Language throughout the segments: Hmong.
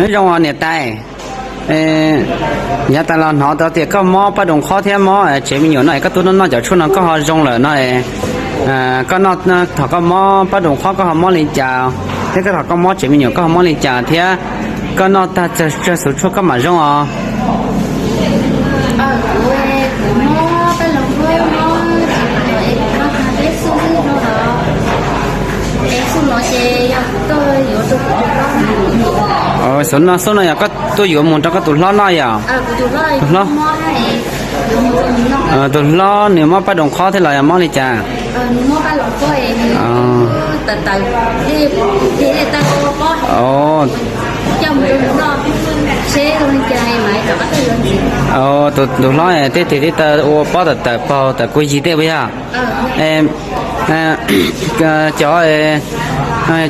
Nyob zoo niam tais, yav tas los hnov tau tias koj mob paj doos qhob thiab mob tsev me nyuam no es koj tuaj noj cov tshuaj no koj ho zoo lawm no, koj noj, thaum koj mob paj doos qhob koj ho mob li cas, thiab koj thaum koj mob tsev me nyuam koj ho mob li cas thiab koj noj tag tsawg xuv tshuaj koj mam zoo os? Xuv no, xuv no yog koj tuaj yuav mus rau koj tus hlob noj yom? Tus hlob, tus hlob nws mob paj doos qhob thiab los yog mob li cas? Tus hlob tej tig tib taw ua pob tawm tawm paug tawm kuj yig tej puas yog? Cov,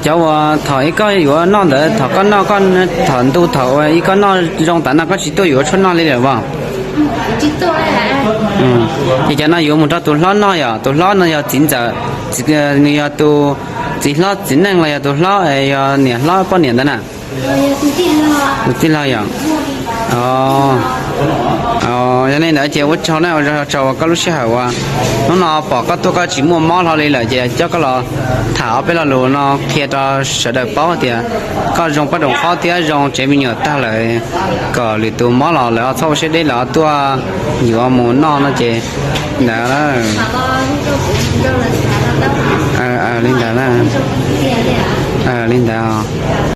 cov uas thaum ib koj yuav noj ntawd thaum koj noj, thaum ntu thaum ib koj noj zoo tas no koj tsis tuaj yuav tshuaj noj li lawm as? Ces cov no yuav mus rau tus hlob noj yom? Tus hlob no yog txiv ntxawm, nws yog tus txiv hlob txiv neej los yog tus hlob, yog niam hlob poj niam ntawd na? Tus tij laug yom? Yog li ntawd ces ua tsaug na, ua tsaug koj lub sij hawm uas hnub no pom koj tuaj koj tsis muaj mob hlo li lawm ces coj koj los tham ob peb lo lus no qhia rau sawv daws paub tias koj zoo paj doos qhob thiab zoo tsev me nyuam tag lawm, kom lwm tus mob los lawv ho txhob ua siab deb lawv ho tuaj yuav mus noj no ces ntawd. Li ntawd, li ntawd.